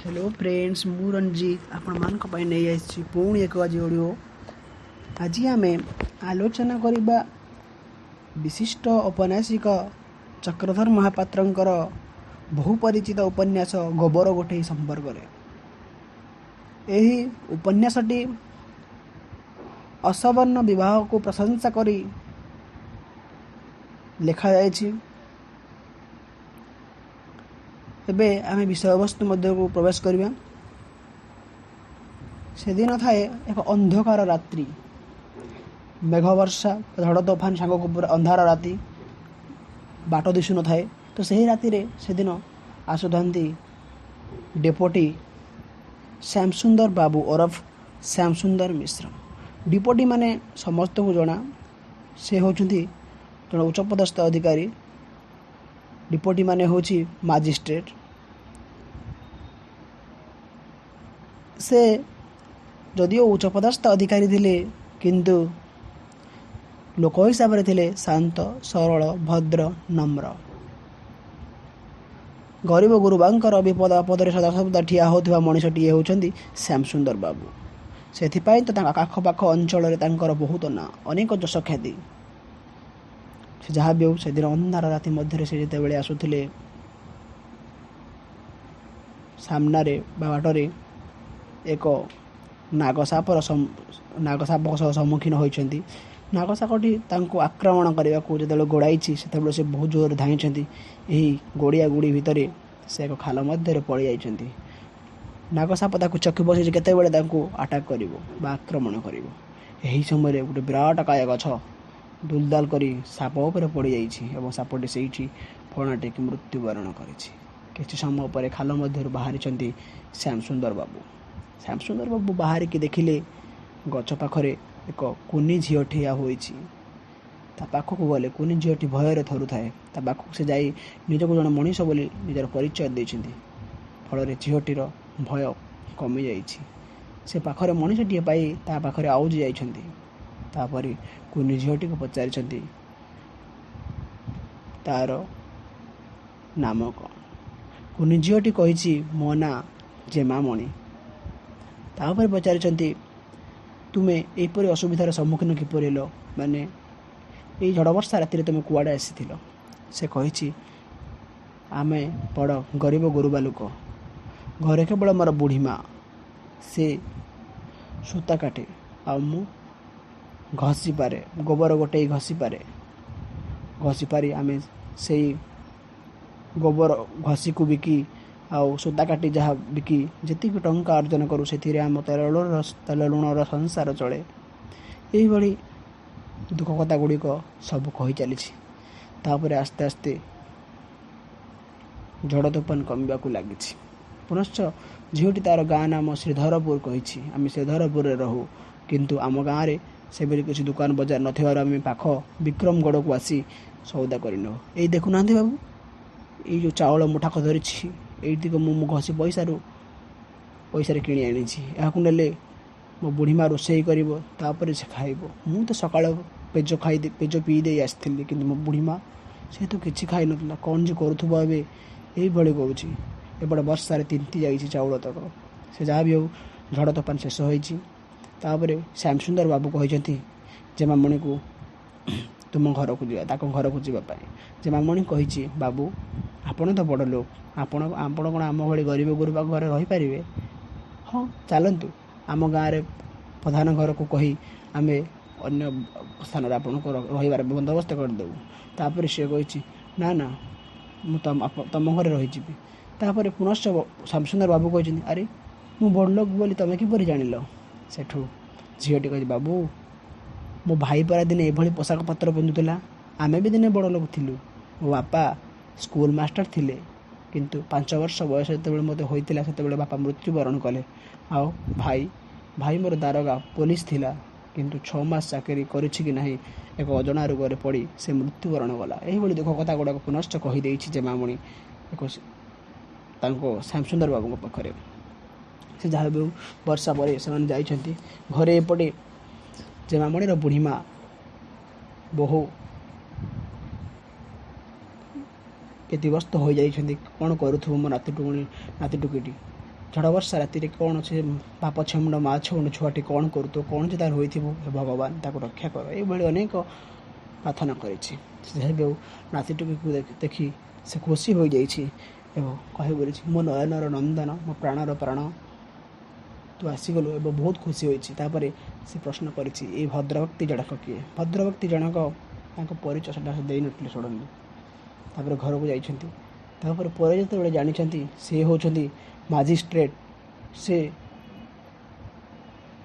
Hello friends, ମୁଁ ରଞ୍ଜିତ ଆପଣମାନଙ୍କ ପାଇଁ ନେଇ ଆସିଛି ପୁଣି ଏକ ଆଜି ଅଡ଼ିଓ। ଆଜି ଆମେ ଆଲୋଚନା କରିବା ବିଶିଷ୍ଟ ଔପନ୍ୟାସିକ ଚକ୍ରଧର ମହାପାତ୍ରଙ୍କର ବହୁ ପରିଚିତ ଉପନ୍ୟାସ ଗୋବର ଗୋଠେଇ ସମ୍ପର୍କରେ। ଏହି ଉପନ୍ୟାସଟି ଅସବର୍ଣ୍ଣ ବିବାହକୁ ପ୍ରଶଂସା କରି ଲେଖାଯାଇଛି। ଏବେ ଆମେ ବିଷୟବସ୍ତୁ ମଧ୍ୟକୁ ପ୍ରବେଶ କରିବା। ସେଦିନ ଥାଏ ଏକ ଅନ୍ଧକାର ରାତ୍ରି, ମେଘ ବର୍ଷା, ଝଡ଼ ତୋଫାନ ସାଙ୍ଗକୁ ପୁରା ଅନ୍ଧାର ରାତି, ବାଟ ଦିଶୁନଥାଏ। ତ ସେହି ରାତିରେ ସେଦିନ ଆସୁଥାନ୍ତି ଡେପୁଟି ଶ୍ୟାମସୁନ୍ଦର ବାବୁ ଓରଫ ଶ୍ୟାମସୁନ୍ଦର ମିଶ୍ର। ଡିପୋଟି ମାନେ ସମସ୍ତଙ୍କୁ ଜଣା, ସେ ହେଉଛନ୍ତି ଜଣେ ଉଚ୍ଚପଦସ୍ଥ ଅଧିକାରୀ। ଡିପୋଟି ମାନେ ହେଉଛି ମାଜିଷ୍ଟ୍ରେଟ୍। ସେ ଯଦିଓ ଉଚ୍ଚପଦସ୍ଥ ଅଧିକାରୀ ଥିଲେ, କିନ୍ତୁ ଲୋକ ହିସାବରେ ଥିଲେ ଶାନ୍ତ, ସରଳ, ଭଦ୍ର, ନମ୍ର। ଗରିବ ଗୁରୁବାଙ୍କର ବିପଦ ଆପଦରେ ସଦାସର୍ବଦା ଠିଆ ହେଉଥିବା ମଣିଷଟିଏ ହେଉଛନ୍ତି ଶ୍ୟାମସୁନ୍ଦର ବାବୁ। ସେଥିପାଇଁ ତ ତାଙ୍କ ଆଖପାଖ ଅଞ୍ଚଳରେ ତାଙ୍କର ବହୁତ ନାଁ, ଅନେକ ଯଶ ଖ୍ୟାତି। ସେ ଯାହା ବି ହେଉ, ସେଦିନ ଅନ୍ଧାର ରାତି ମଧ୍ୟରେ ସେ ଯେତେବେଳେ ଆସୁଥିଲେ, ସାମ୍ନାରେ ବା ବାଟରେ ଏକ ନାଗସାପର ନାଗସାପ ସହ ସମ୍ମୁଖୀନ ହୋଇଛନ୍ତି। ନାଗସାପଟି ତାଙ୍କୁ ଆକ୍ରମଣ କରିବାକୁ ଯେତେବେଳେ ଗୋଡ଼ାଇଛି, ସେତେବେଳେ ସେ ବହୁତ ଜୋରରେ ଧାଇଁଛନ୍ତି। ଏହି ଗୋଡ଼ିଆ ଗୁଡ଼ି ଭିତରେ ସେ ଏକ ଖାଲ ମଧ୍ୟରେ ପଡ଼ିଯାଇଛନ୍ତି। ନାଗସାପ ତାକୁ ଚକି ବସିଛି, କେତେବେଳେ ତାଙ୍କୁ ଆଟାକ୍ କରିବ ବା ଆକ୍ରମଣ କରିବ। ଏହି ସମୟରେ ଗୋଟେ ବିରାଟ କାୟ ଗଛ ଦୁଲଦାଲ କରି ସାପ ଉପରେ ପଡ଼ିଯାଇଛି ଏବଂ ସାପଟି ସେଇଠି ଫଣା ଟେକି ମୃତ୍ୟୁବରଣ କରିଛି। କିଛି ସମୟ ପରେ ଖାଲ ମଧ୍ୟରୁ ବାହାରିଛନ୍ତି ଶ୍ୟାମସୁନ୍ଦର ବାବୁ। ଶ୍ୟାମସୁନ୍ଦର ବାବୁ ବାହାରିକି ଦେଖିଲେ ଗଛ ପାଖରେ ଏକ କୁନି ଝିଅ ଠିଆ ହୋଇଛି। ତା ପାଖକୁ ଗଲେ, କୁନି ଝିଅଟି ଭୟରେ ଥରୁଥାଏ। ତା ପାଖକୁ ସେ ଯାଇ ନିଜକୁ ଜଣେ ମଣିଷ ବୋଲି ନିଜର ପରିଚୟ ଦେଇଛନ୍ତି। ଫଳରେ ଝିଅଟିର ଭୟ କମିଯାଇଛି। ସେ ପାଖରେ ମଣିଷଟିଏ ପାଇ ତା ପାଖରେ ଆଉଜି ଯାଇଛନ୍ତି। ତାପରେ କୁନି ଝିଅଟିକୁ ପଚାରିଛନ୍ତି ତାର ନାମ କ'ଣ। କୁନି ଝିଅଟି କହିଛି, ମୋ ନାଁ ଜେମାମଣି। ତାପରେ ପଚାରିଛନ୍ତି, ତୁମେ ଏହିପରି ଅସୁବିଧାର ସମ୍ମୁଖୀନ କିପରି ହେଲ, ମାନେ ଏଇ ଝଡ଼ ବର୍ଷା ରାତିରେ ତୁମେ କୁଆଡ଼େ ଆସିଥିଲ? ସେ କହିଛି, ଆମେ ବଡ଼ ଗରିବ ଗୁରୁବା ଲୋକ, ଘରେ କେବଳ ମୋର ବୁଢ଼ୀ ମା, ସେ ସୂତା କାଟେ ଆଉ ମୁଁ ଘଷିପାରେ, ଗୋବର ଗୋଟେଇ ଘଷିପାରେ। ଘଷିପାରି ଆମେ ସେଇ ଗୋବର ଘଷିକୁ ବିକି ଆଉ ସୂତା କାଟି ଯାହା ବିକି ଯେତିକି ଟଙ୍କା ଅର୍ଜନ କରୁ, ସେଥିରେ ଆମ ତେଲ ଲୁଣର ସଂସାର ଚଳେ। ଏଇଭଳି ଦୁଃଖ କଥା ଗୁଡ଼ିକ ସବୁ କହି ଚାଲିଛି। ତାପରେ ଆସ୍ତେ ଆସ୍ତେ ଝଡ଼ ତୋଫାନ କମିବାକୁ ଲାଗିଛି। ପୁନଶ୍ଚ ଝିଅଟି ତାର ଗାଁ ନାମ ଶ୍ରୀଧରପୁର କହିଛି। ଆମେ ଶ୍ରୀଧରପୁରରେ ରହୁ, କିନ୍ତୁ ଆମ ଗାଁରେ ସେଭଳି କିଛି ଦୋକାନ ବଜାର ନଥିବାରୁ ଆମେ ପାଖ ବିକ୍ରମଗଡ଼କୁ ଆସି ସଉଦା କରିନେଉ। ଏଇ ଦେଖୁନାହାନ୍ତି ବାବୁ, ଏଇ ଯେଉଁ ଚାଉଳ ମୁଠାକ ଧରିଛି, ଏଇଟିକ ମୁଁ ମୋ ଘଷି ପଇସାରେ କିଣି ଆଣିଛି। ଏହାକୁ ନେଲେ ମୋ ବୁଢ଼ୀ ମା ରୋଷେଇ କରିବ, ତାପରେ ସେ ଖାଇବ। ମୁଁ ତ ସକାଳ ପେଜ ଖାଇ ପେଜ ପିଇ ଦେଇ ଆସିଥିଲି, କିନ୍ତୁ ମୋ ବୁଢ଼ୀ ମା ସେ ତ କିଛି ଖାଇନଥିଲା, କ'ଣ ଯେ କରୁଥିବ ଏବେ, ଏଇଭଳି କହୁଛି। ଏପଟେ ବର୍ଷାରେ ତିନ୍ତି ଯାଇଛି ଚାଉଳ ତକ। ସେ ଯାହା ବି ହେଉ, ଝଡ଼ ତୋଫାନ ଶେଷ ହୋଇଛି। ତାପରେ ଶ୍ୟାମସୁନ୍ଦର ବାବୁ କହିଛନ୍ତି ଜେମାମଣିକୁ ତୁମ ଘରକୁ ଯିବା, ତାଙ୍କ ଘରକୁ ଯିବା ପାଇଁ। ଜେମାମଣି କହିଛି, ବାବୁ ଆପଣ ତ ବଡ଼ ଲୋକ, ଆପଣ କ'ଣ ଆମ ଭଳି ଗରିବ ଗୁରୁବା ଘରେ ରହିପାରିବେ? ହଁ ଚାଲନ୍ତୁ, ଆମ ଗାଁରେ ପ୍ରଧାନ ଘରକୁ କହି ଆମେ ଅନ୍ୟ ସ୍ଥାନରେ ଆପଣଙ୍କୁ ରହିବାର ବନ୍ଦୋବସ୍ତ କରିଦେବୁ। ତାପରେ ସେ କହିଛି, ନା ନା, ମୁଁ ତମ ଘରେ ରହିଯିବି। ତାପରେ ପୁନଶ୍ଚ ଶ୍ୟାମସୁନ୍ଦର ବାବୁ କହିଛନ୍ତି, ଆରେ ମୁଁ ବଡ଼ ଲୋକ ବୋଲି ତମେ କିପରି ଜାଣିଲ? ସେଠୁ ଝିଅଟି କହିଛି, ବାବୁ ମୋ ଭାଇ ପରା ଦିନେ ଏଭଳି ପୋଷାକ ପତ୍ର ପିନ୍ଧୁଥିଲା, ଆମେ ବି ଦିନେ ବଡ଼ ଲୋକ ଥିଲୁ। ମୋ ବାପା ସ୍କୁଲ ମାଷ୍ଟର ଥିଲେ, କିନ୍ତୁ 5 ବର୍ଷ ବୟସ ଯେତେବେଳେ ମୋତେ ହୋଇଥିଲା ସେତେବେଳେ ବାପା ମୃତ୍ୟୁବରଣ କଲେ। ଆଉ ଭାଇ ମୋର ଦାରୋଗା ପୋଲିସ ଥିଲା, କିନ୍ତୁ 6 ମାସ ଚାକିରି କରିଛି କି ନାହିଁ ଏକ ଅଜଣା ରୋଗରେ ପଡ଼ି ସେ ମୃତ୍ୟୁବରଣ କଲା। ଏହିଭଳି ଦୁଃଖ କଥା ଗୁଡ଼ାକ ପୁନଶ୍ଚ କହିଦେଇଛି ଜେମାମଣି ଏକ ତାଙ୍କ ଶ୍ୟାମସୁନ୍ଦର ବାବୁଙ୍କ ପାଖରେ। ସେ ଯାହା ବି ହେଉ, ବର୍ଷା ପରେ ସେମାନେ ଯାଇଛନ୍ତି ଘରେ। ଏପଟେ ଜେମାମଣିର ବୁଢ଼ୀ ମା ବହୁ ବ୍ୟତିବ୍ୟସ୍ତ ହୋଇଯାଇଛନ୍ତି, କ'ଣ କରୁଥିବ ମୋ ନାତି ଟୁକୁଟି। ଝଡ଼ ବର୍ଷା ରାତିରେ କ'ଣ ସେ ବାପ ଛେମୁଣ୍ଡ ମା ଛେଉଣ୍ଡ ଛୁଆଟି କ'ଣ କରୁଥିବ, କ'ଣ ଯେ ତାର ହୋଇଥିବ, ହେ ଭଗବାନ ତାକୁ ରକ୍ଷା କର, ଏଇଭଳି ଅନେକ ପ୍ରାର୍ଥନା କରିଛି। ଯାହା ବି ହେଉ, ନାତିଟୁକିକୁ ଦେଖି ସେ ଖୁସି ହୋଇଯାଇଛି ଏବଂ କହି ବୋଲିଛି, ମୋ ନୟନର ନନ୍ଦନ, ମୋ ପ୍ରାଣର ପ୍ରାଣ, ତୁ ଆସିଗଲୁ ଏବଂ ବହୁତ ଖୁସି ହୋଇଛି। ତାପରେ ସେ ପ୍ରଶ୍ନ କରିଛି, ଏଇ ଭଦ୍ରବ୍ୟକ୍ତି ଜଣକ କିଏ? ଭଦ୍ରବ୍ୟକ୍ତି ଜଣକ ତାଙ୍କ ପରିଚୟ ସେଟା ସେ ଦେଇନଥିଲେ ସଡ଼ନଲି। ତାପରେ ଘରକୁ ଯାଇଛନ୍ତି। ତାପରେ ପରେ ଯେତେବେଳେ ଜାଣିଛନ୍ତି ସେ ହେଉଛନ୍ତି ମାଜିଷ୍ଟ୍ରେଟ୍, ସେ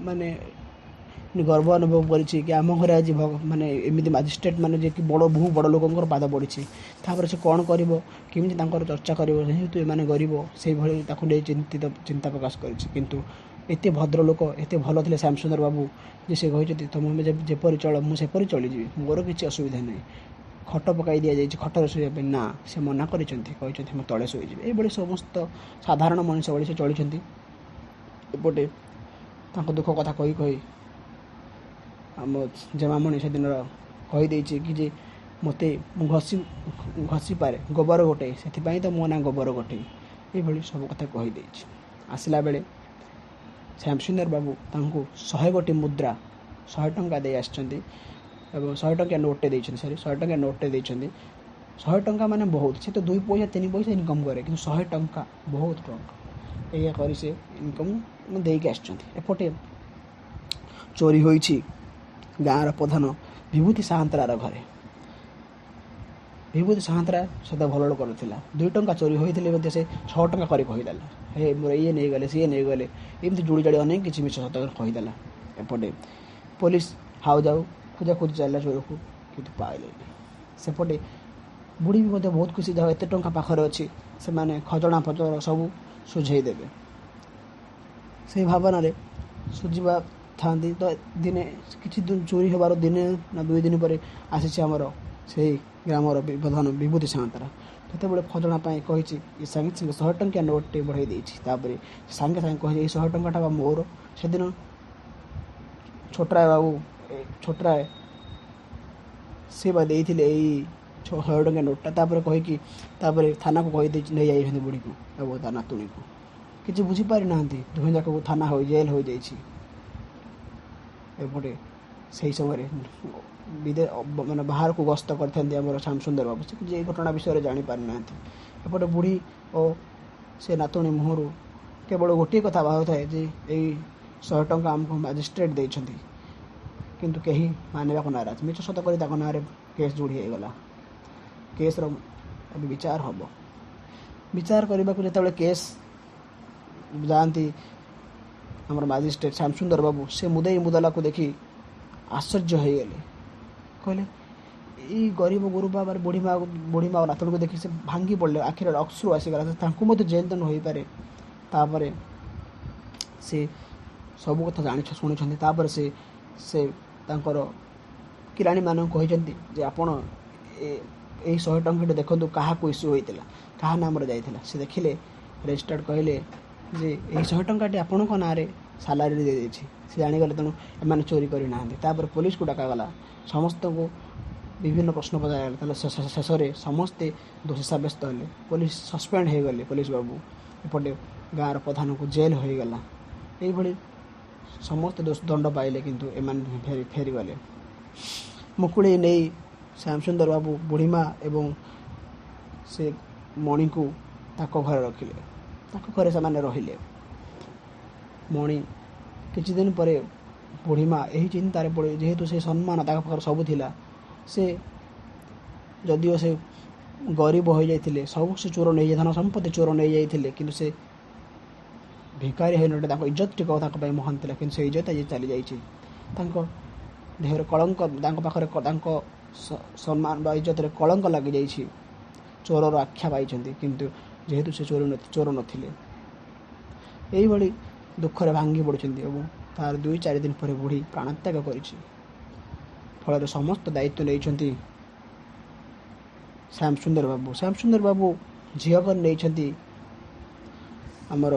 ମାନେ ଗର୍ବ ଅନୁଭବ କରିଛି କି ଆମ ଘରେ ଆଜି ମାନେ ଏମିତି ମାଜିଷ୍ଟ୍ରେଟ୍ ମାନେ ଯିଏକି ବଡ଼ ବହୁ ବଡ଼ ଲୋକଙ୍କର ପାଦ ପଡ଼ିଛି। ତାପରେ ସେ କ'ଣ କରିବ, କେମିତି ତାଙ୍କର ଚର୍ଚ୍ଚା କରିବ, ଯେହେତୁ ଏମାନେ ଗରିବ, ସେଇଭଳି ତାକୁ ନେଇ ଚିନ୍ତା ପ୍ରକାଶ କରିଛି। କିନ୍ତୁ ଏତେ ଭଦ୍ରଲୋକ, ଏତେ ଭଲ ଥିଲେ ଶ୍ୟାମସୁନ୍ଦର ବାବୁ ଯେ ସେ କହିଛନ୍ତି, ତୁମେ ଯେପରି ଚଳ ମୁଁ ସେପରି ଚଳିଯିବି, ମୋର କିଛି ଅସୁବିଧା ନାହିଁ। ଖଟ ପକାଇ ଦିଆଯାଇଛି ଖଟରେ ଶୋଇବା ପାଇଁ, ନା ସେ ମନା କରିଛନ୍ତି, କହିଛନ୍ତି ମୁଁ ତଳେ ଶୋଇଯିବି। ଏଇଭଳି ସମସ୍ତ ସାଧାରଣ ମଣିଷ ଭଳି ସେ ଚଳିଛନ୍ତି। ଏପଟେ ତାଙ୍କ ଦୁଃଖ କଥା କହି କହି ଆମ ଜେମାମଣି ସେଦିନର କହିଦେଇଛି କି ଯେ ମୋତେ ମୁଁ ଘଷିପାରେ ଗୋବର ଗୋଟେଇ, ସେଥିପାଇଁ ତ ମୋ ନାଁ ଗୋବର ଗୋଟେଇ, ଏଇଭଳି ସବୁ କଥା କହିଦେଇଛି। ଆସିଲା ବେଳେ ଶ୍ୟାମସୁନ୍ଦର ବାବୁ ତାଙ୍କୁ 100 ଗୋଟି ମୁଦ୍ରା, 100 ଟଙ୍କା ଦେଇ ଆସିଛନ୍ତି ଏବଂ 100 ଟଙ୍କିଆ ନୋଟ୍ଟେ ଦେଇଛନ୍ତି, ସରି 100 ଟଙ୍କିଆ ନୋଟ୍ଟେ ଦେଇଛନ୍ତି। 100 ଟଙ୍କା ମାନେ ବହୁତ, ସେ ତ 2 ପଇସା 3 ପଇସା ଇନକମ୍ କରେ, କିନ୍ତୁ 100 ଟଙ୍କା ବହୁତ ଟଙ୍କା। ଏଇଆ କରି ସେ ଇନକମ୍ ଦେଇକି ଆସିଛନ୍ତି। ଏପଟେ ଚୋରି ହୋଇଛି ଗାଁର ପ୍ରଧାନ ବିଭୂତି ସାଆନ୍ତରାର ଘରେ। ବିଭୂତି ସାଆନ୍ତରା ସେତେ ଭଲ ଲୋକ ନଥିଲା, 2 ଟଙ୍କା ଚୋରି ହୋଇଥିଲେ ମଧ୍ୟ ସେ 6 ଟଙ୍କା କରି କହିଦେଲା, ହେ ମୋର ଇଏ ନେଇଗଲେ ସିଏ ନେଇଗଲେ, ଏମିତି ଯୋଡ଼ି ଜାଡ଼ି ଅନେକ କିଛି ମିଛ ସତ କହିଦେଲା। ଏପଟେ ପୋଲିସ ହାଉ ଯାଉ ଖୋଜା ଖୋଜି ଚାଲିଲା ଚୋରକୁ, କିନ୍ତୁ ପାଇଲେନି। ସେପଟେ ବୁଢ଼ୀ ବି ମଧ୍ୟ ବହୁତ ଖୁସି, ଯାହା ଏତେ ଟଙ୍କା ପାଖରେ ଅଛି ସେମାନେ ଖଜଣା ଫଜଣା ସବୁ ସୁଝେଇ ଦେବେ, ସେଇ ଭାବନାରେ ସୁଝିବା ଥାନ୍ତି। ତ ଦିନେ କିଛି ଦିନ ଚୋରି ହେବାର ଦିନେ ନା 2 ଦିନ ପରେ ଆସିଛି ଆମର ସେଇ ଗ୍ରାମର ପ୍ରଧାନ ବିଭୂତି ସାଆନ୍ତରା। ଯେତେବେଳେ ଖଜଣା ପାଇଁ କହିଛି, ଏ ସାଙ୍ଗେ ସାଙ୍ଗେ 100 ଟଙ୍କିଆ ନୋଟ୍ଟେ ବଢ଼େଇ ଦେଇଛି। ତାପରେ ସାଙ୍ଗେ ସାଙ୍ଗେ କହିଛି, ଏଇ 100 ଟଙ୍କାଟା ବା ମୋର। ସେଦିନ ଛୋଟରାୟ ବାବୁ, ଛୋଟରାୟ ସେ ବା ଦେଇଥିଲେ ଏଇ 100 ଟଙ୍କିଆ ନୋଟ୍ଟା। ତାପରେ କହିକି ତାପରେ ଥାନାକୁ କହିଦେଇ ନେଇଯାଇଛନ୍ତି ବୁଢ଼ୀକୁ ଏବଂ ତା ନାତୁଣୀକୁ। କିଛି ବୁଝିପାରିନାହାନ୍ତି, ଦୁହେଁ ଯାକକୁ ଥାନା ହୋଇ ଜେଲ୍ ହୋଇଯାଇଛି। ଏପଟେ ସେହି ସମୟରେ ମାନେ ବାହାରକୁ ଗସ୍ତ କରିଥାନ୍ତି ଆମର ଶ୍ୟାମସୁନ୍ଦର ବାବୁ, ସେ କିଛି ଏଇ ଘଟଣା ବିଷୟରେ ଜାଣିପାରିନାହାନ୍ତି। ଏପଟେ ବୁଢ଼ୀ ଓ ସେ ନାତୁଣୀ ମୁହଁରୁ କେବଳ ଗୋଟିଏ କଥା ବାହାରୁଥାଏ ଯେ ଏଇ 100 ଟଙ୍କା ଆମକୁ ମାଜିଷ୍ଟ୍ରେଟ୍ ଦେଇଛନ୍ତି, କିନ୍ତୁ କେହି ମାନିବାକୁ ନାରାଜ। ମିଛ ସତ କରି ତାଙ୍କ ନାଁରେ କେସ୍ ଯୋଡ଼ି ହେଇଗଲା। କେସ୍ର ଏବେ ବିଚାର ହେବ। ବିଚାର କରିବାକୁ ଯେତେବେଳେ କେସ୍ ଯାଆନ୍ତି ଆମର ମାଜିଷ୍ଟ୍ରେଟ୍ ଶ୍ୟାମସୁନ୍ଦର ବାବୁ, ସେ ମୁଦେଇ ମୁଦଲାକୁ ଦେଖି ଆଶ୍ଚର୍ଯ୍ୟ ହେଇଗଲେ। କହିଲେ ଏଇ ଗରିବ ଗୁରୁବା ମାନେ ବୁଢ଼ୀ ମା ନାତୁଣୀକୁ ଦେଖି ସେ ଭାଙ୍ଗି ପଡ଼ିଲେ, ଆଖିରେ ଅଶ୍ରୁ ଆସିଗଲା। ତାଙ୍କୁ ମଧ୍ୟ ଜେଲ୍ ଦଣ୍ଡ ହୋଇପାରେ। ତାପରେ ସେ ସବୁ କଥା ଜାଣିଛ ଶୁଣିଛନ୍ତି। ତାପରେ ସେ ତାଙ୍କର କିରାଣୀମାନଙ୍କୁ କହିଛନ୍ତି ଯେ ଆପଣ ଏଇ 100 ଟଙ୍କାଟି ଦେଖନ୍ତୁ କାହାକୁ ଇସ୍ୟୁ ହୋଇଥିଲା, କାହା ନାମରେ ଯାଇଥିଲା। ସେ ଦେଖିଲେ, ରେଜିଷ୍ଟ୍ରାର୍ଡ଼ କହିଲେ ଯେ ଏଇ 100 ଟଙ୍କାଟି ଆପଣଙ୍କ ନାଁରେ ସାଲାରୀ ଦେଇଦେଇଛି। ସେ ଜାଣିଗଲେ ତେଣୁ ଏମାନେ ଚୋରି କରିନାହାନ୍ତି। ତାପରେ ପୋଲିସକୁ ଡକାଗଲା, ସମସ୍ତଙ୍କୁ ବିଭିନ୍ନ ପ୍ରଶ୍ନ ପଚରାଗଲା। ତାହେଲେ ଶେଷରେ ସମସ୍ତେ ଦୋଷୀ ସାବ୍ୟସ୍ତ ହେଲେ, ପୋଲିସ ସସ୍ପେଣ୍ଡ ହେଇଗଲେ ପୋଲିସ ବାବୁ। ଏପଟେ ଗାଁର ପ୍ରଧାନକୁ ଜେଲ୍ ହୋଇଗଲା। ଏଇଭଳି ସମସ୍ତେ ଦୋଷ ଦଣ୍ଡ ପାଇଲେ, କିନ୍ତୁ ଏମାନେ ଫେରିଗଲେ। ମୁକୁଳେଇ ନେଇ ଶ୍ୟାମସୁନ୍ଦର ବାବୁ ବୁଢ଼ୀମା ଏବଂ ସେ ମଣିକୁ ତାଙ୍କ ଘରେ ରଖିଲେ। ତାଙ୍କ ଘରେ ସେମାନେ ରହିଲେ। ମଣି କିଛି ଦିନ ପରେ ବୁଢ଼ୀମା ଏହି ଚିନ୍ତାରେ ପଡ଼ି, ଯେହେତୁ ସେ ସମ୍ମାନ ତାଙ୍କ ପାଖରେ ସବୁ ଥିଲା, ସେ ଯଦିଓ ସେ ଗରିବ ହୋଇଯାଇଥିଲେ, ସବୁ ସେ ଚୋର ନେଇଯାଇ ଧନ ସମ୍ପତ୍ତି ଚୋର ନେଇଯାଇଥିଲେ, କିନ୍ତୁ ସେ ଭିକାରୀ ହୋଇନଥିଲେ। ତାଙ୍କ ଇଜ୍ଜତ ଟିକେ ତାଙ୍କ ପାଇଁ ମହାନ ଥିଲା, କିନ୍ତୁ ସେ ଇଜ୍ଜତ ଆଜି ଚାଲିଯାଇଛି। ତାଙ୍କ ଦେହରେ କଳଙ୍କ, ତାଙ୍କ ପାଖରେ ତାଙ୍କ ସମ୍ମାନ ବା ଇଜ୍ଜତରେ କଳଙ୍କ ଲାଗିଯାଇଛି। ଚୋରର ଆଖ୍ୟା ପାଇଛନ୍ତି, କିନ୍ତୁ ଯେହେତୁ ସେ ଚୋର ନଥିଲେ। ଏଇଭଳି ଦୁଃଖରେ ଭାଙ୍ଗି ପଡ଼ୁଛନ୍ତି ଏବଂ ତାର 2-4 ଦିନ ପରେ ବୁଢ଼ୀ ପ୍ରାଣତ୍ୟାଗ କରିଛି। ଫଳରେ ସମସ୍ତ ଦାୟିତ୍ୱ ନେଇଛନ୍ତି ଶ୍ୟାମସୁନ୍ଦର ବାବୁ। ଶ୍ୟାମସୁନ୍ଦର ବାବୁ ଝିଅ କରି ନେଇଛନ୍ତି ଆମର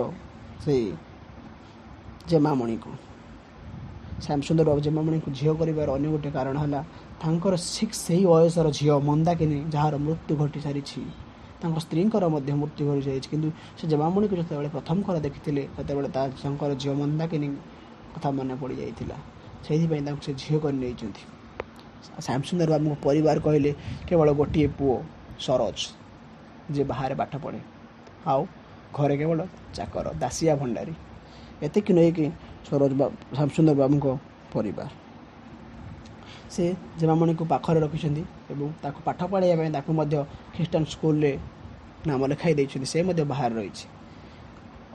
ସେଇ ଜେମାମଣିକୁ। ଶ୍ୟାମସୁନ୍ଦର ବାବୁ ଜେମାମଣିକୁ ଝିଅ କରିବାର ଅନ୍ୟ ଗୋଟିଏ କାରଣ ହେଲା ତାଙ୍କର ସେଇ ବୟସର ଝିଅ ମନ୍ଦାକିନୀ, ଯାହାର ମୃତ୍ୟୁ ଘଟି ସାରିଛି, ତାଙ୍କ ସ୍ତ୍ରୀଙ୍କର ମଧ୍ୟ ମୃତ୍ୟୁ ଘଟିଯାଇଛି। କିନ୍ତୁ ସେ ଜେମାମଣିକୁ ଯେତେବେଳେ ପ୍ରଥମ ଥର ଦେଖିଥିଲେ, ସେତେବେଳେ ତାଙ୍କର ଝିଅ ମନ୍ଦାକିନୀ କଥା ମନେ ପଡ଼ିଯାଇଥିଲା। ସେଇଥିପାଇଁ ତାଙ୍କୁ ସେ ଝିଅ କରି ନେଇଛନ୍ତି। ଶ୍ୟାମସୁନ୍ଦର ବାବୁଙ୍କ ପରିବାର କହିଲେ କେବଳ ଗୋଟିଏ ପୁଅ ସରୋଜ, ଯିଏ ବାହାରେ ପାଠ ପଢ଼େ, ଆଉ ଘରେ କେବଳ ଚାକର ଦାସିଆ ଭଣ୍ଡାରୀ। ଏତିକି ନେଇକି ସରୋଜ ଶ୍ୟାମସୁନ୍ଦର ବାବୁଙ୍କ ପରିବାର। ସେ ଜେମାମଣିକୁ ପାଖରେ ରଖିଛନ୍ତି ଏବଂ ତାକୁ ପାଠ ପଢ଼ାଇବା ପାଇଁ ତାକୁ ମଧ୍ୟ ଖ୍ରୀଷ୍ଟିଆନ ସ୍କୁଲରେ ନାମ ଲେଖାଇ ଦେଇଛନ୍ତି। ସେ ମଧ୍ୟ ବାହାରେ ରହିଛି।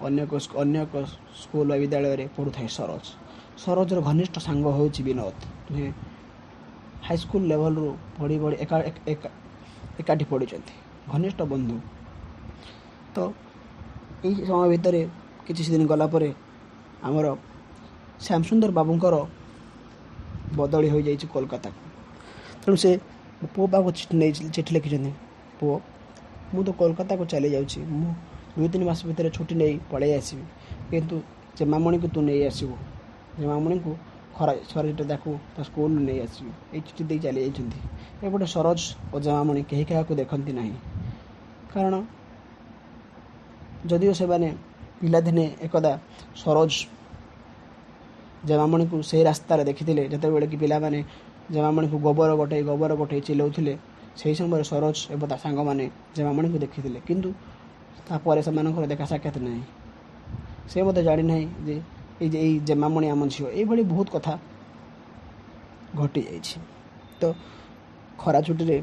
ଅନ୍ୟ ଏକ ସ୍କୁଲ ବା ବିଦ୍ୟାଳୟରେ ପଢ଼ୁଥାଏ ସରୋଜ। ସରୋଜର ଘନିଷ୍ଠ ସାଙ୍ଗ ହେଉଛି ବିନୋଦ। ଦୁହେଁ ହାଇସ୍କୁଲ ଲେଭେଲରୁ ପଢ଼ି ପଢ଼ି ଏକାଠି ପଢ଼ିଛନ୍ତି, ଘନିଷ୍ଠ ବନ୍ଧୁ। ତ ଏଇ ସମୟ ଭିତରେ କିଛି ଦିନ ଗଲା ପରେ ଆମର ଶ୍ୟାମସୁନ୍ଦର ବାବୁଙ୍କର ବଦଳି ହୋଇଯାଇଛି କୋଲକାତାକୁ। ତେଣୁ ସେ ପୁଅ ପାଖକୁ ଚିଠି ନେଇ ଚିଠି ଲେଖିଛନ୍ତି, "ପୁଅ, ମୁଁ ତ କୋଲକାତାକୁ ଚାଲି ଯାଉଛି। ମୁଁ 2-3 ମାସ ଭିତରେ ଛୁଟି ନେଇ ପଳେଇ ଆସିବି। କିନ୍ତୁ ଜେମାମଣିକୁ ତୁ ନେଇ ଆସିବୁ। ଜେମାମଣିକୁ ଖରା ସରିଟା ତାକୁ ତା ସ୍କୁଲରୁ ନେଇ ଆସିବୁ।" ଏଇ ଚିଠି ଦେଇ ଚାଲି ଯାଇଛନ୍ତି। ଏପଟେ ସରୋଜ ଓ ଜେମାମଣି କେହି କାହାକୁ ଦେଖନ୍ତି ନାହିଁ। କାରଣ ଯଦିଓ ସେମାନେ ପିଲାଦିନେ ଏକଦା ସରୋଜ ଜେମାମଣିକୁ ସେଇ ରାସ୍ତାରେ ଦେଖିଥିଲେ, ଯେତେବେଳେ କି ପିଲାମାନେ ଜେମାମଣିକୁ "ଗୋବର ଗୋଟେଇ, ଗୋବର ଗୋଟେଇ" ଚିଲଉଥିଲେ, ସେହି ସମୟରେ ସରୋଜ ଏବଂ ତା ସାଙ୍ଗମାନେ ଜେମାମଣିକୁ ଦେଖିଥିଲେ। କିନ୍ତୁ ତାପରେ ସେମାନଙ୍କର ଦେଖା ସାକ୍ଷାତ ନାହିଁ। ସେ ମଧ୍ୟ ଜାଣିନାହିଁ ଯେ ଏଇ ଯେ ଏଇ ଜେମାମଣି ଆମ ଝିଅ। ଏଇଭଳି ବହୁତ କଥା ଘଟିଯାଇଛି। ତ ଖରା ଛୁଟିରେ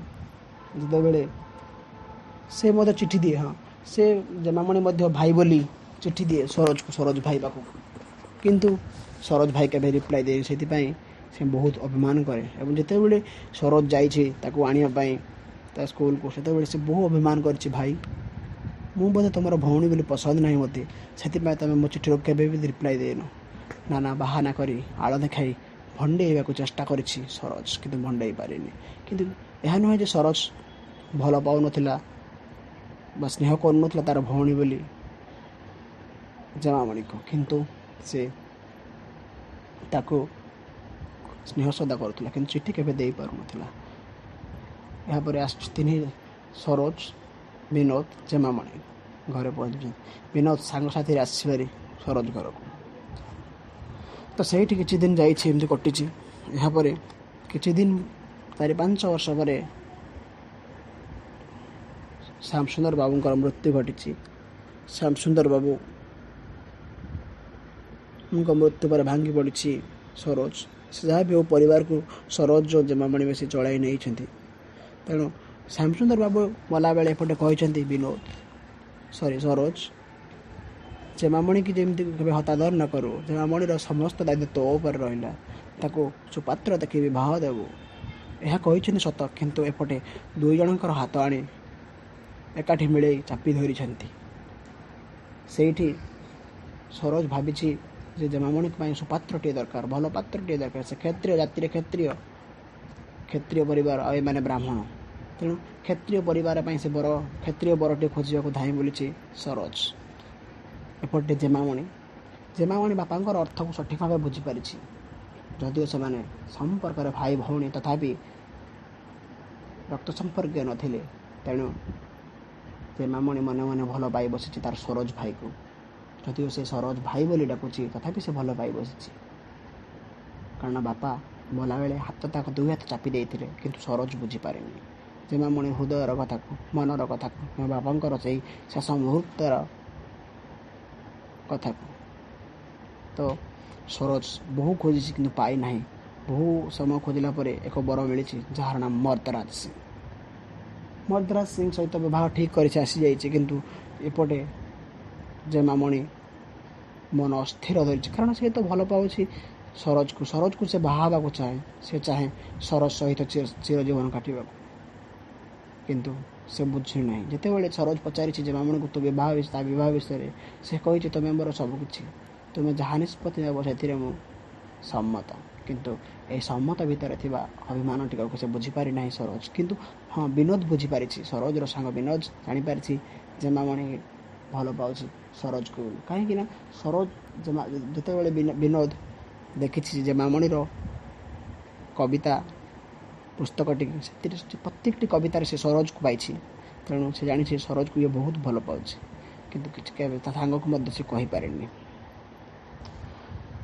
ଯେତେବେଳେ ସେ ମଧ୍ୟ ଚିଠି ଦିଏ, ହଁ, ସେ ଜେମାମଣି ମଧ୍ୟ ଭାଇ ବୋଲି ଚିଠି ଦିଏ ସରୋଜକୁ, ସରୋଜ ଭାଇ ପାଖକୁ। କିନ୍ତୁ ସରୋଜ ଭାଇ କେବେ ରିପ୍ଲାଏ ଦିଏନି। ସେଥିପାଇଁ ସେ ବହୁତ ଅଭିମାନ କରେ ଏବଂ ଯେତେବେଳେ ସରୋଜ ଯାଇଛି ତାକୁ ଆଣିବା ପାଇଁ ତା ସ୍କୁଲକୁ, ସେତେବେଳେ ସେ ବହୁ ଅଭିମାନ କରିଛି, "ଭାଇ, ମୁଁ ବୋଧେ ତୁମର ଭଉଣୀ ବୋଲି ପସନ୍ଦ ନାହିଁ ମୋତେ, ସେଥିପାଇଁ ତୁମେ ମୋ ଚିଠିର କେବେ ବି ରିପ୍ଲାଏ ଦେଇନ।" ନାନା ବାହାନା କରି, ଆଳ ଦେଖାଇ ଭଣ୍ଡେଇବାକୁ ଚେଷ୍ଟା କରିଛି ସରୋଜ, କିନ୍ତୁ ଭଣ୍ଡେଇ ପାରିନି। କିନ୍ତୁ ଏହା ନୁହେଁ ଯେ ସରୋଜ ଭଲ ପାଉନଥିଲା ବା ସ୍ନେହ କରୁନଥିଲା ତାର ଭଉଣୀ ବୋଲି ଜେମାମଣିକୁ। କିନ୍ତୁ ସେ ତାକୁ ସ୍ନେହ ସଦା କରୁଥିଲା, କିନ୍ତୁ ଚିଠି କେବେ ଦେଇପାରୁନଥିଲା। ଏହାପରେ ଆସୁଛି ତିନି, ସରୋଜ, ବିନୋଦ, ଜେମାମଣି ଘରେ ପହଞ୍ଚୁଛନ୍ତି। ବିନୋଦ ସାଙ୍ଗସାଥିରେ ଆସିଛି ଭାରି ସରୋଜ ଘରକୁ। ତ ସେଇଠି କିଛି ଦିନ ଯାଇଛି, ଏମିତି କଟିଛି। ଏହାପରେ କିଛି ଦିନ, 4-5 ବର୍ଷ ପରେ ଶ୍ୟାମସୁନ୍ଦର ବାବୁଙ୍କର ମୃତ୍ୟୁ ଘଟିଛି। ଶ୍ୟାମସୁନ୍ଦର ବାବୁଙ୍କ ମୃତ୍ୟୁ ପରେ ଭାଙ୍ଗି ପଡ଼ିଛି ସରୋଜ। ସେ ଯାହା ବି ହଉ, ପରିବାରକୁ ସରୋଜ ଓ ଜେମାମଣି ବେଶୀ ଚଳାଇ ନେଇଛନ୍ତି। ତେଣୁ ଶ୍ୟାମସୁନ୍ଦର ବାବୁ ମଲାବେଳେ ଏପଟେ କହିଛନ୍ତି ବିନୋଦ, ସରି, ସରୋଜ, ଜେମାମଣିକି ଯେମିତି କେବେ ହତାଦର ନ କରୁ। ଜେମାମଣିର ସମସ୍ତ ଦାୟିତ୍ୱ ତୋ ଉପରେ ରହିଲା। ତାକୁ ସୁପାତ୍ର ଦେଖି ବିବାହ ଦେବୁ। ଏହା କହିଛନ୍ତି ସତ, କିନ୍ତୁ ଏପଟେ ଦୁଇ ଜଣଙ୍କର ହାତ ଆଣି ଏକାଠି ମିଳେଇ ଚାପି ଧରିଛନ୍ତି। ସେଇଠି ସରୋଜ ଭାବିଛି ଯେ ଜେମାମଣିଙ୍କ ପାଇଁ ସୁପାତ୍ରଟିଏ ଦରକାର, ଭଲ ପାତ୍ରଟିଏ ଦରକାର। ସେ କ୍ଷତ୍ରିୟ ଜାତିରେ, କ୍ଷତ୍ରିୟ କ୍ଷତ୍ରିୟ ପରିବାର, ଆଉ ଏମାନେ ବ୍ରାହ୍ମଣ। ତେଣୁ କ୍ଷତ୍ରିୟ ପରିବାର ପାଇଁ ସେ ବର, କ୍ଷତ୍ରିୟ ବରଟିଏ ଖୋଜିବାକୁ ଧାଇଁ ବୁଲିଛି ସରୋଜ। ଏପଟେ ଜେମାମଣି ବାପାଙ୍କର ଅର୍ଥକୁ ସଠିକ୍ ଭାବେ ବୁଝିପାରିଛି। ଯଦିଓ ସେମାନେ ସମ୍ପର୍କରେ ଭାଇ ଭଉଣୀ, ତଥାପି ରକ୍ତ ସମ୍ପର୍କୀୟ ନଥିଲେ। ତେଣୁ ଜେମାମଣି ମନେ ମନେ ଭଲ ପାଇ ବସିଛି ତାର ସରୋଜ ଭାଇକୁ। ଯଦିଓ ସେ ସରୋଜ ଭାଇ ବୋଲି ଡାକୁଛି, ତଥାପି ସେ ଭଲ ପାଇ ବସିଛି। କାରଣ ବାପା ମଲାବେଳେ ହାତ ତାଙ୍କ ଦୁଇ ହାତ ଚାପି ଦେଇଥିଲେ। କିନ୍ତୁ ସରୋଜ ବୁଝିପାରିନି ଜେମାମଣି ହୃଦୟର କଥାକୁ, ମନର କଥାକୁ, ବାପାଙ୍କର ସେଇ ଶେଷ ମୁହୂର୍ତ୍ତର କଥାକୁ। ତ ସରୋଜ ବହୁ ଖୋଜିଛି, କିନ୍ତୁ ପାଇନାହିଁ। ବହୁ ସମୟ ଖୋଜିଲା ପରେ ଏକ ବର ମିଳିଛି, ଯାହାର ନାମ ମର୍ଦ୍ଦରାଜ ସିଂ। ମର୍ଦ୍ଦରାଜ ସିଂ ସହିତ ବିବାହ ଠିକ୍ କରି ସେ ଆସିଯାଇଛି। କିନ୍ତୁ ଏପଟେ ଜେମାମଣି ମନ ଅସ୍ଥିର ଧରିଛି। କାରଣ ସେ ତ ଭଲ ପାଉଛି ସରୋଜକୁ। ସରୋଜକୁ ସେ ବାହା ହେବାକୁ ଚାହେଁ। ସେ ଚାହେଁ ସରୋଜ ସହିତ ଚିରଜୀବନ କାଟିବାକୁ। କିନ୍ତୁ ସେ ବୁଝି ନାହିଁ। ଯେତେବେଳେ ସରୋଜ ପଚାରିଛି ଜେମାମଣିକୁ ତୋ ବିବାହ, ତା ବିବାହ ବିଷୟରେ, ସେ କହିଛି, "ତୁମେ ମୋର ସବୁକିଛି। ତୁମେ ଯାହା ନିଷ୍ପତ୍ତି ନେବ, ସେଥିରେ ମୁଁ ସମ୍ମତ।" କିନ୍ତୁ ଏହି ସମ୍ମତ ଭିତରେ ଥିବା ଅଭିମାନ ଟିକକୁ ସେ ବୁଝିପାରି ନାହିଁ ସରୋଜ। କିନ୍ତୁ ହଁ, ବିନୋଦ ବୁଝିପାରିଛି। ସରୋଜର ସାଙ୍ଗ ବିନୋଦ ଜାଣିପାରିଛି ଜେମାମଣି ଭଲ ପାଉଛି ସରୋଜକୁ। କାହିଁକି ନା ସରୋଜ ଯେତେବେଳେ ବିନୋଦ ଦେଖିଛି ଜେମାମଣିର କବିତା ପୁସ୍ତକଟି, ସେଥିରେ ପ୍ରତ୍ୟେକଟି କବିତାରେ ସେ ସରୋଜକୁ ପାଇଛି। ତେଣୁ ସେ ଜାଣିଛି ସରୋଜକୁ ଇଏ ବହୁତ ଭଲ ପାଉଛି, କିନ୍ତୁ କିଛି କେବେ ତା ସାଙ୍ଗକୁ ମଧ୍ୟ ସେ କହିପାରେନି।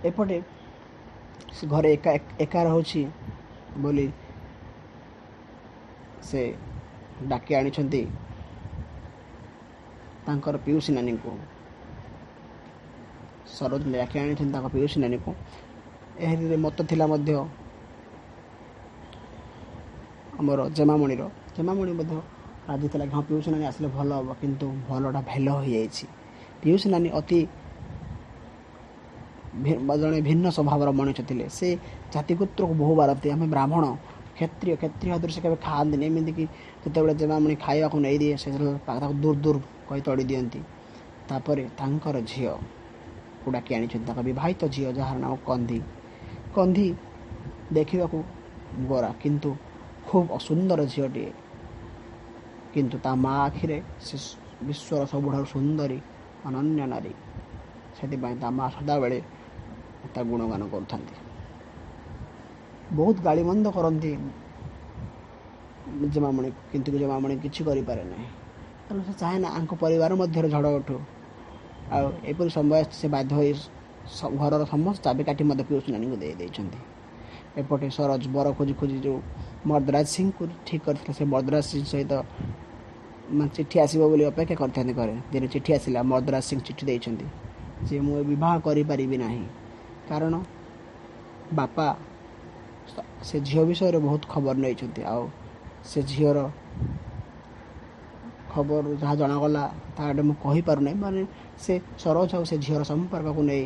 ଏପଟେ ସେ ଘରେ ଏକା ଏକା ରହୁଛି ବୋଲି ସେ ଡାକି ଆଣିଛନ୍ତି ତାଙ୍କର ପିଉସୀ ନାନୀଙ୍କୁ। ସରୋଜ ଡାକି ଆଣିଛନ୍ତି ତାଙ୍କ ପିଉସୀ ନାନୀକୁ। ଏଥିରେ ମତ ଥିଲା ମଧ୍ୟ ଆମର ଜେମାମଣିର। ଜେମାମଣି ମଧ୍ୟ ରାଜି ଥିଲା କି ହଁ ପିଉସୀ ନାନୀ ଆସିଲେ ଭଲ ହେବ, କିନ୍ତୁ ଭଲଟା ଭେଲ ହୋଇଯାଇଛି। ପିଉସୀ ନାନୀ ଅତି ଜଣେ ଭିନ୍ନ ସ୍ୱଭାବର ମଣିଷ ଥିଲେ। ସେ ଜାତିଗୋତ୍ରକୁ ବହୁ ବାରନ୍ତି। ଆମେ ବ୍ରାହ୍ମଣ, କ୍ଷତ୍ରିୟ, କ୍ଷତ୍ରିୟ ହାତରୁ ସେ କେବେ ଖାଆନ୍ତିନି। ଏମିତିକି ଯେତେବେଳେ ଜେମାମଣି ଖାଇବାକୁ ନେଇଦିଏ, ସେ ତାକୁ ଦୂର ଦୂର କହି ତଡ଼ି ଦିଅନ୍ତି। ତାପରେ ତାଙ୍କର ଝିଅକୁ ଡାକି ଆଣିଛନ୍ତି, ତାଙ୍କ ବିବାହିତ ଝିଅ, ଯାହାର ନାମ କନ୍ଧି। କନ୍ଧି ଦେଖିବାକୁ ଗୋରା, କିନ୍ତୁ ଖୁବ୍ ଅସୁନ୍ଦର ଝିଅଟିଏ, କିନ୍ତୁ ତା ମା ଆଖିରେ ସେ ବିଶ୍ୱର ସବୁଠାରୁ ସୁନ୍ଦରୀ ଅନନ୍ୟ ନାରୀ। ସେଥିପାଇଁ ତା ମା ସଦାବେଳେ ତା ଗୁଣଗାନ କରୁଥାନ୍ତି। ବହୁତ ଗାଳିମନ୍ଦ କରନ୍ତି ଜେମାମଣି, କିନ୍ତୁ ଜେମାମଣି କିଛି କରିପାରେ ନାହିଁ, କାରଣ ସେ ଚାହେଁ ନା ଆଙ୍କ ପରିବାର ମଧ୍ୟରେ ଝଡ଼ ଉଠୁ। ଆଉ ଏପରି ସମୟ ସେ ବାଧ୍ୟ ହୋଇ ଘରର ସମସ୍ତ ଚାବିକାଠି ମଧ୍ୟ ପିଉସୀ ନାନୀଙ୍କୁ ଦେଇ ଦେଇଛନ୍ତି। ଏପଟେ ସରୋଜ ବର ଖୋଜି ଖୋଜି ଯେଉଁ ମର୍ଦ୍ଦରାଜ ସିଂଙ୍କୁ ଠିକ୍ କରିଥିଲେ, ସେ ମର୍ଦ୍ଦରାଜ ସିଂ ସହିତ ମାନେ ଚିଠି ଆସିବ ବୋଲି ଅପେକ୍ଷା କରିଥାନ୍ତି ଘରେ। ଦିନେ ଚିଠି ଆସିଲା, ମର୍ଦ୍ଦରାଜ ସିଂ ଚିଠି ଦେଇଛନ୍ତି ଯେ ମୁଁ ବିବାହ କରିପାରିବି ନାହିଁ, କାରଣ ବାପା ସେ ଝିଅ ବିଷୟରେ ବହୁତ ଖବର ନେଇଛନ୍ତି, ଆଉ ସେ ଝିଅର ଖବର ଯାହା ଜଣାଗଲା ତାହା ମୁଁ କହିପାରୁନାହିଁ। ମାନେ ସେ ସରୋଜ ଆଉ ସେ ଝିଅର ସମ୍ପର୍କକୁ ନେଇ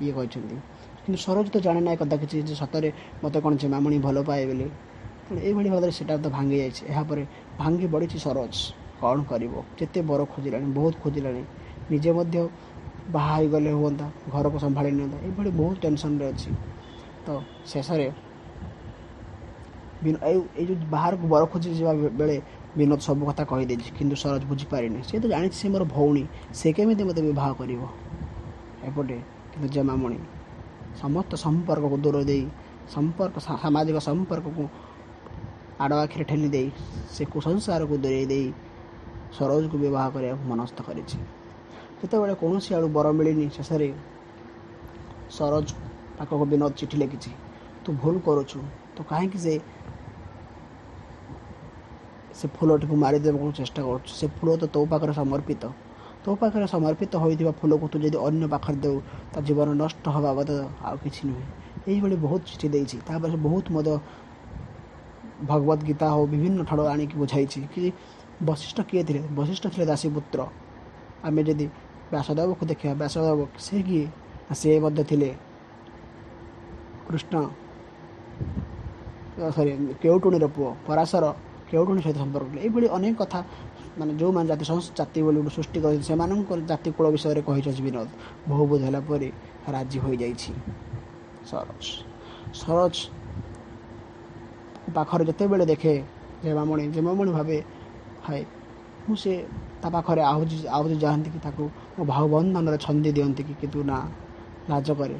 ଇଏ କହିଛନ୍ତି, କିନ୍ତୁ ସରୋଜ ତ ଜାଣେ ନା କଥା କିଛି, ଯେ ସତରେ ମୋତେ କ'ଣ ଜେମାମଣି ଭଲ ପାଏ ବୋଲି। ତେଣୁ ଏଇଭଳି ଭାବରେ ସେଟା ତ ଭାଙ୍ଗି ଯାଇଛି। ଏହାପରେ ଭାଙ୍ଗି ପଡ଼ିଛି ସରୋଜ, କ'ଣ କରିବ? ଯେତେ ବର ଖୋଜିଲାଣି, ବହୁତ ଖୋଜିଲାଣି, ନିଜେ ମଧ୍ୟ ବାହା ହେଇଗଲେ ହୁଅନ୍ତା, ଘରକୁ ସମ୍ଭାଳି ନିଅନ୍ତା, ଏଇଭଳି ବହୁତ ଟେନସନ୍ରେ ଅଛି। ତ ଶେଷରେ ଏଇ ଯେଉଁ ବାହାରକୁ ବର ଖୋଜି ଯିବା ବେଳେ ବିନୋଦ ସବୁ କଥା କହିଦେଇଛି, କିନ୍ତୁ ସରୋଜ ବୁଝିପାରିନି। ସେ ତ ଜାଣିଛି ସେ ମୋର ଭଉଣୀ, ସେ କେମିତି ମୋତେ ବିବାହ କରିବ? ଏପଟେ କିନ୍ତୁ ଜେମାମଣି ସମସ୍ତ ସମ୍ପର୍କକୁ ଦୂର ଦେଇ, ସମ୍ପର୍କ ସାମାଜିକ ସମ୍ପର୍କକୁ ଆଡ଼ ଆଖିରେ ଠେଲି ଦେଇ, ସେ କୁସଂସାରକୁ ଦୂରେଇ ଦେଇ ସରୋଜକୁ ବିବାହ କରିବାକୁ ମନସ୍ଥ କରିଛି। ଯେତେବେଳେ କୌଣସି ଆଡ଼ୁ ବର ମିଳିନି, ଶେଷରେ ସରୋଜ ପାଖକୁ ବିନୋଦ ଚିଠି ଲେଖିଛି, ତୁ ଭୁଲ କରୁଛୁ, ତୁ କାହିଁକି ସେ ଫୁଲଟିକୁ ମାରିଦେବାକୁ ଚେଷ୍ଟା କରୁଛୁ? ସେ ଫୁଲ ତ ତୋ ପାଖରେ ସମର୍ପିତ, ତୋ ପାଖରେ ସମର୍ପିତ ହୋଇଥିବା ଫୁଲକୁ ତୁ ଯଦି ଅନ୍ୟ ପାଖରେ ଦେଉ, ତା ଜୀବନ ନଷ୍ଟ ହେବା ବାଦ ଆଉ କିଛି ନୁହେଁ। ଏଇଭଳି ବହୁତ ଚିଠି ଦେଇଛି। ତାପରେ ସେ ବହୁତ ମଧ୍ୟ ଭଗବତ ଗୀତା ହଉ ବିଭିନ୍ନ ଠାରୁ ଆଣିକି ବୁଝାଇଛି କି ବଶିଷ୍ଠ କିଏ ଥିଲେ। ବଶିଷ୍ଠ ଥିଲେ ଦାସୀପୁତ୍ର। ଆମେ ଯଦି ବ୍ୟାସଦେବକୁ ଦେଖିବା, ବ୍ୟାସଦେବ ସେ କିଏ? ସେ ମଧ୍ୟ ଥିଲେ କୃଷ୍ଣ ସରି କେଉଟୁଣୀର ପୁଅ, ପରାଶର କେଉଟୁଣୀ ସହିତ ସମ୍ପର୍କ ଥିଲେ। ଏଇଭଳି ଅନେକ କଥା, ମାନେ ଯେଉଁମାନେ ଜାତି ଜାତି ବୋଲି ଗୋଟେ ସୃଷ୍ଟି କରିଛନ୍ତି, ସେମାନଙ୍କର ଜାତି କୂଳ ବିଷୟରେ କହିଛନ୍ତି ବିନୋଦ। ବହୁ ବୁଝାଇଲା ପରେ ରାଜି ହୋଇଯାଇଛି ସରୋଜ। ସରୋଜ ପାଖରେ ଯେତେବେଳେ ଦେଖେ ଜେମାମଣି, ଜେମାମଣି ଭାବେ ହାଏ ମୁଁ ସେ ତା ପାଖରେ ଆହୁଜି ଆହୁଜି ଯାଆନ୍ତି କି, ତାକୁ ମୋ ବାହୁବନ୍ଧନରେ ଛନ୍ଦି ଦିଅନ୍ତି କି, କିନ୍ତୁ ନା, ଲାଜ କରେ,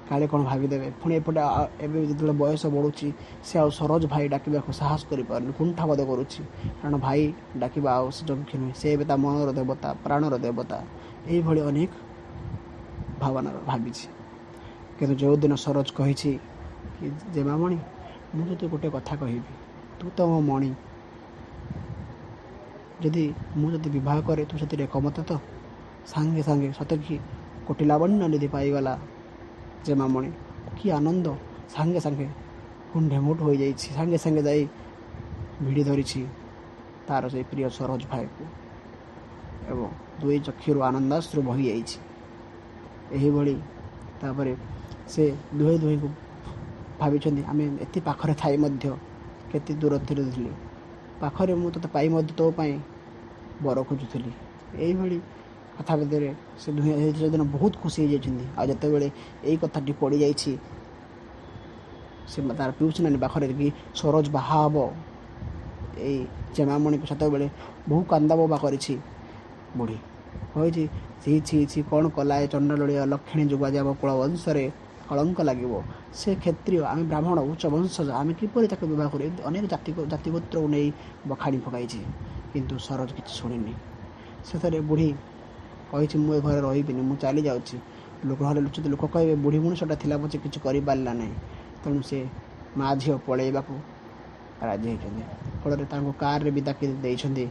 କାଳେ କ'ଣ ଭାବିଦେବେ। ପୁଣି ଏପଟେ ଏବେ ଯେତେବେଳେ ବୟସ ବଢ଼ୁଛି, ସେ ଆଉ ସରୋଜ ଭାଇ ଡାକିବାକୁ ସାହସ କରିପାରୁନି, କୁଣ୍ଠାବୋଧ କରୁଛି, କାରଣ ଭାଇ ଡାକିବା ଆଉ ସେ ଯୋଗ୍ୟ ନୁହେଁ। ସେ ଏବେ ତା ମନର ଦେବତା, ପ୍ରାଣର ଦେବତା, ଏଇଭଳି ଅନେକ ଭାବନାର ଭାବିଛି। କିନ୍ତୁ ଯେଉଁଦିନ ସରୋଜ କହିଛି କି ଜେମାମଣି, ମୁଁ ତୋତେ ଗୋଟେ କଥା କହିବି, ତୁ ତ ମୋ ମଣି, ଯଦି ମୁଁ ଯଦି ବିବାହ କରେ ତୁ ସେଥିରେ ଏକମତ ତ? ସାଙ୍ଗେ ସାଙ୍ଗେ ସତେ କି କୋଟି ଲାବଣ୍ୟ ନିଧି ପାଇଗଲା ଜେମାମଣି। କି ଆନନ୍ଦ! ସାଙ୍ଗେ ସାଙ୍ଗେ କୁଣ୍ଢେମୁଟ ହୋଇଯାଇଛି। ସାଙ୍ଗେ ସାଙ୍ଗେ ଯାଇ ଭିଡ଼ି ଧରିଛି ତାର ସେଇ ପ୍ରିୟ ସରୋଜ ଭାଇକୁ ଏବଂ ଦୁଇ ଚକ୍ଷୁରୁ ଆନନ୍ଦାଶ୍ରୁ ବହିଯାଇଛି। ଏହିଭଳି ତାପରେ ସେ ଦୁହେଁ ଦୁହିଁଙ୍କୁ ଭାବିଛନ୍ତି, ଆମେ ଏତେ ପାଖରେ ଥାଇ ମଧ୍ୟ କେତେ ଦୂରତ୍ୱରେ ଥିଲି, ପାଖରେ ମୁଁ ତୋତେ ପାଇ ମଧ୍ୟ ତୋ ପାଇଁ ବର ଖୋଜୁଥିଲି। ଏଇଭଳି କଥା ଭିତରେ ସେ ଦୁହେଁ ସେଦିନ ବହୁତ ଖୁସି ହେଇଯାଇଛନ୍ତି। ଆଉ ଯେତେବେଳେ ଏଇ କଥାଟି ପଡ଼ିଯାଇଛି ସେ ତାର ପିଉସୀ ନାନୀ ପାଖରେ କି ସରୋଜ ବାହା ହବ ଏଇ ଜେମାମଣିକୁ, ସେତେବେଳେ ବହୁ କାନ୍ଦା ବୋବା କରିଛି ବୁଢ଼ୀ। କହିଛି ଛି ଛି ଛି, କ'ଣ କଲା ଏ ଚଣ୍ଡାଳୁଣୀ ଅଲକ୍ଷଣୀ ଯୋଗୁଁ ଆଜି ଆମ କୁଳ ବଂଶରେ କଳଙ୍କ ଲାଗିବ। ସେ କ୍ଷତ୍ରିୟ, ଆମେ ବ୍ରାହ୍ମଣ, ଉଚ୍ଚ ବଂଶଜ, ଆମେ କିପରି ତାକୁ ବିବାହ କରିବୁ? ଅନେକ ଜାତି ଜାତିଗୋତ୍ରକୁ ନେଇ ବଖାଣି ପକାଇଛି। କିନ୍ତୁ ସରୋଜ କିଛି ଶୁଣିନି। ଶେଷରେ ବୁଢ଼ୀ କହିଛି, ମୁଁ ଏ ଘରେ ରହିବିନି, ମୁଁ ଚାଲି ଯାଉଛି। ଲୋକ ଘରେ ଲୁଚୁଛି, ଲୋକ କହିବେ ବୁଢ଼ୀ ମଣିଷଟା ଥିଲା ପଛେ କିଛି କରିପାରିଲା ନାହିଁ। ତେଣୁ ସେ ମା ଝିଅ ପଳେଇବାକୁ ରାଜି ହେଇଛନ୍ତି। ଫଳରେ ତାଙ୍କୁ କାରରେ ବିଦା ଦେଇଛନ୍ତି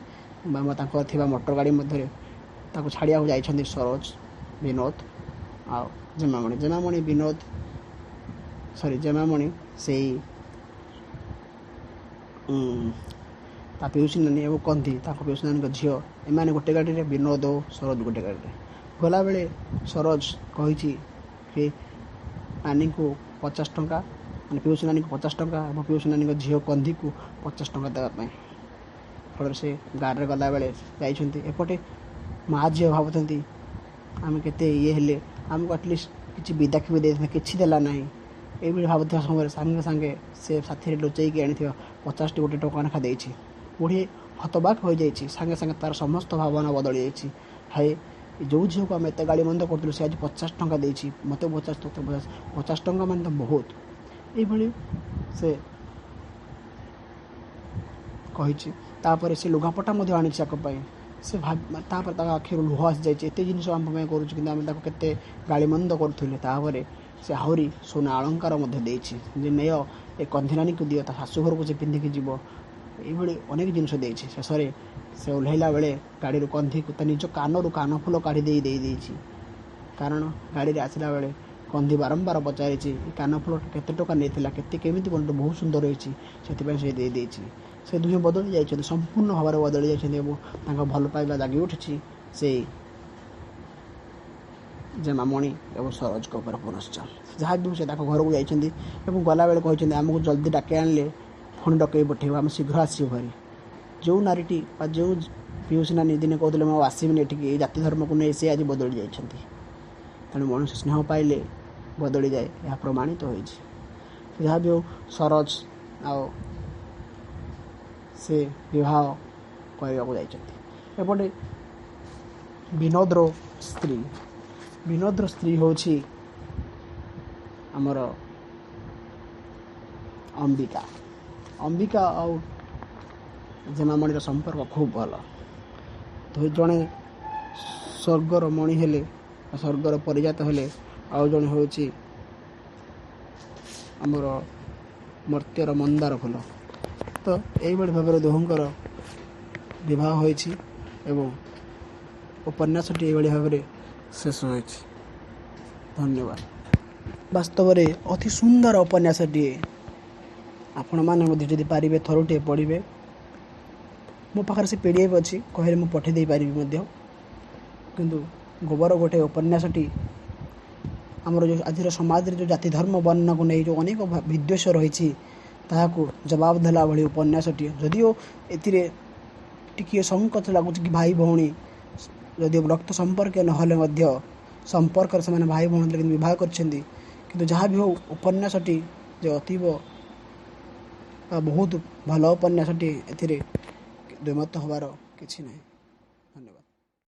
ବା ତାଙ୍କର ଥିବା ମଟର ଗାଡ଼ି ମଧ୍ୟରେ ତାକୁ ଛାଡ଼ିବାକୁ ଯାଇଛନ୍ତି ସରୋଜ, ବିନୋଦ ଆଉ ଜେମାମଣି। ଜେମାମଣି ବିନୋଦ ସରି ଜେମାମଣି ସେଇ ତା ପିଉସୀ ନାନୀ ଏବଂ କନ୍ଧି ତାଙ୍କ ପିଉସୀ ନାନୀଙ୍କ ଝିଅ, ଏମାନେ ଗୋଟେ ଗାଡ଼ିରେ, ବିନୋଦ ଓ ସରୋଜ ଗୋଟେ ଗାଡ଼ିରେ ଗଲାବେଳେ ସରୋଜ କହିଛି କି ନାନୀଙ୍କୁ 50 ଟଙ୍କା, ମାନେ ପିଉସୀ ନାନୀଙ୍କୁ 50 ଟଙ୍କା ଏବଂ ପିଉସୀ ନାନୀଙ୍କ ଝିଅ କନ୍ଧିକୁ 50 ଟଙ୍କା ଦେବା ପାଇଁ। ଫଳରେ ସେ ଗାଡ଼ିରେ ଗଲାବେଳେ ଯାଇଛନ୍ତି। ଏପଟେ ମା ଝିଅ ଭାବୁଛନ୍ତି ଆମେ କେତେ ଇଏ ହେଲେ, ଆମକୁ ଆଟଲିଷ୍ଟ କିଛି ବିଦାଖି ବି ଦେଇଥାନ୍ତା, କିଛି ଦେଲା ନାହିଁ। ଏଇଭଳି ଭାବୁଥିବା ସମୟରେ ସାଙ୍ଗେ ସାଙ୍ଗେ ସେ ସାଥିରେ ଲୁଚେଇକି ଆଣିଥିବା 50ଟି ଗୋଟେ ଟଙ୍କା ଲେଖା ଦେଇଛି। ବୁଢ଼ୀ ହତବାକ ହୋଇଯାଇଛି। ସାଙ୍ଗେ ସାଙ୍ଗେ ତା'ର ସମସ୍ତ ଭାବନା ବଦଳି ଯାଇଛି। ହାଏ, ଯେଉଁ ଝିଅକୁ ଆମେ ଏତେ ଗାଳି ମନ୍ଦ କରୁଥିଲୁ ସେ ଆଜି 50 ଟଙ୍କା ଦେଇଛି, ମୋତେ 50, ତୋତେ 50, 50 ଟଙ୍କା ମାନେ ତ ବହୁତ। ଏଇଭଳି ସେ କହିଛି। ତାପରେ ସେ ଲୁଗାପଟା ମଧ୍ୟ ଆଣିଛି ତାଙ୍କ ପାଇଁ। ସେ ତାପରେ ତାଙ୍କ ଆଖିରୁ ଲୁହ ଆସିଯାଇଛି। ଏତେ ଜିନିଷ ଆମ ପାଇଁ କରୁଛି, କିନ୍ତୁ ଆମେ ତାକୁ କେତେ ଗାଳିମନ୍ଦ କରୁଥିଲେ। ତାପରେ ସେ ଆହୁରି ସୁନା ଅଳଙ୍କାର ମଧ୍ୟ ଦେଇଛି ଯେ ନେୟ ଏ କନ୍ଧିନାନୀକୁ ଦିଅ, ତା ଶାଶୁଘରକୁ ସେ ପିନ୍ଧିକି ଯିବ। ଏଇଭଳି ଅନେକ ଜିନିଷ ଦେଇଛି। ଶେଷରେ ସେ ଓହ୍ଲାଇଲା ବେଳେ ଗାଡ଼ିରୁ କନ୍ଧିକୁ ତା ନିଜ କାନରୁ କାନଫୁଲ କାଢ଼ି ଦେଇ ଦେଇଛି। କାରଣ ଗାଡ଼ିରେ ଆସିଲା ବେଳେ କନ୍ଧି ବାରମ୍ବାର ପଚାରିଛି ଏ କାନଫୁଲଟା କେତେ ଟଙ୍କା ନେଇଥିଲା, କେତେ କେମିତି କଣ, ବହୁତ ସୁନ୍ଦର ହେଇଛି, ସେଥିପାଇଁ ସେ ଦେଇଦେଇଛି। ସେ ଦୁହେଁ ବଦଳି ଯାଇଛନ୍ତି, ସମ୍ପୂର୍ଣ୍ଣ ଭାବରେ ବଦଳି ଯାଇଛନ୍ତି ଏବଂ ତାଙ୍କ ଭଲ ପାଇବା ଜାଗି ଉଠିଛି ସେଇ ଜେମାମଣି ଏବଂ ସରୋଜଙ୍କ ଉପରେ ପୁନଶ୍ଚ। ଯାହା ବି ସେ ତାଙ୍କ ଘରକୁ ଯାଇଛନ୍ତି ଏବଂ ଗଲାବେଳେ କହିଛନ୍ତି ଆମକୁ ଜଲ୍ଦି ଡାକି ଆଣିଲେ ପୁଣି ଡକେଇ ପଠେଇବ, ଆମେ ଶୀଘ୍ର ଆସିବୁ ଭାରି। ଯେଉଁ ନାରୀଟି ବା ଯେଉଁ ପିଉସୀ ନାନୀ ଦିନେ କହୁଥିଲେ ମୁଁ ଆଉ ଆସିବିନି ଏଠିକି, ଏଇ ଜାତି ଧର୍ମକୁ ନେଇ, ସେ ଆଜି ବଦଳି ଯାଇଛନ୍ତି। ତେଣୁ ମଣିଷ ସ୍ନେହ ପାଇଲେ ବଦଳିଯାଏ, ଏହା ପ୍ରମାଣିତ ହୋଇଛି। ଯାହା ବି ହେଉ ସରୋଜ ଆଉ ସେ ବିବାହ କରିବାକୁ ଯାଇଛନ୍ତି। ଏପଟେ ବିନୋଦର ସ୍ତ୍ରୀ ହେଉଛି ଆମର ଅମ୍ବିକା। ଅମ୍ବିକା ଆଉ ଜେମାମଣିର ସମ୍ପର୍କ ଖୁବ୍ ଭଲ। ଜଣେ ସ୍ୱର୍ଗର ମଣି ହେଲେ, ସ୍ୱର୍ଗର ପରିଜାତ ହେଲେ, ଆଉ ଜଣେ ହେଉଛି ଆମର ମର୍ତ୍ତ୍ୟର ମନ୍ଦାର ଫୁଲ। ତ ଏଇଭଳି ଭାବରେ ଦୁହଁଙ୍କର ବିବାହ ହୋଇଛି ଏବଂ ଉପନ୍ୟାସଟି ଏଇଭଳି ଭାବରେ ଶେଷ ହୋଇଛି। ଧନ୍ୟବାଦ। ବାସ୍ତବରେ ଅତି ସୁନ୍ଦର ଉପନ୍ୟାସଟିଏ। ଆପଣମାନେ ମଧ୍ୟ ଯଦି ପାରିବେ ଥରୁଟିଏ ପଢ଼ିବେ। ମୋ ପାଖରେ ସେ PDF ଅଛି, କହିଲେ ମୁଁ ପଠାଇ ଦେଇପାରିବି ମଧ୍ୟ। କିନ୍ତୁ ଗୋବର ଗୋଟେ ଉପନ୍ୟାସଟି ଆମର ଯେଉଁ ଆଜିର ସମାଜରେ ଯେଉଁ ଜାତି ଧର୍ମ ବର୍ଣ୍ଣକୁ ନେଇ ଯେଉଁ ଅନେକ ବିଦ୍ୱେଷ ରହିଛି ତାହାକୁ ଜବାବ ଦେଲା ଭଳି ଉପନ୍ୟାସଟିଏ। ଯଦିଓ ଏଥିରେ ଟିକିଏ ସଂକୋଚ ଲାଗୁଛି କି ଭାଇ ଭଉଣୀ ଯଦିଓ ରକ୍ତ ସମ୍ପର୍କୀୟ ନହେଲେ ମଧ୍ୟ ସମ୍ପର୍କରେ ସେମାନେ ଭାଇ ଭଉଣୀ କିନ୍ତୁ ବିବାହ କରିଛନ୍ତି। କିନ୍ତୁ ଯାହା ବି ହେଉ ଉପନ୍ୟାସଟି ଯେ ଅତୀବ ବହୁତ ଭଲ ଉପନ୍ୟାସଟି, ଏଥିରେ ଦ୍ୱିମତ ହେବାର କିଛି ନାହିଁ।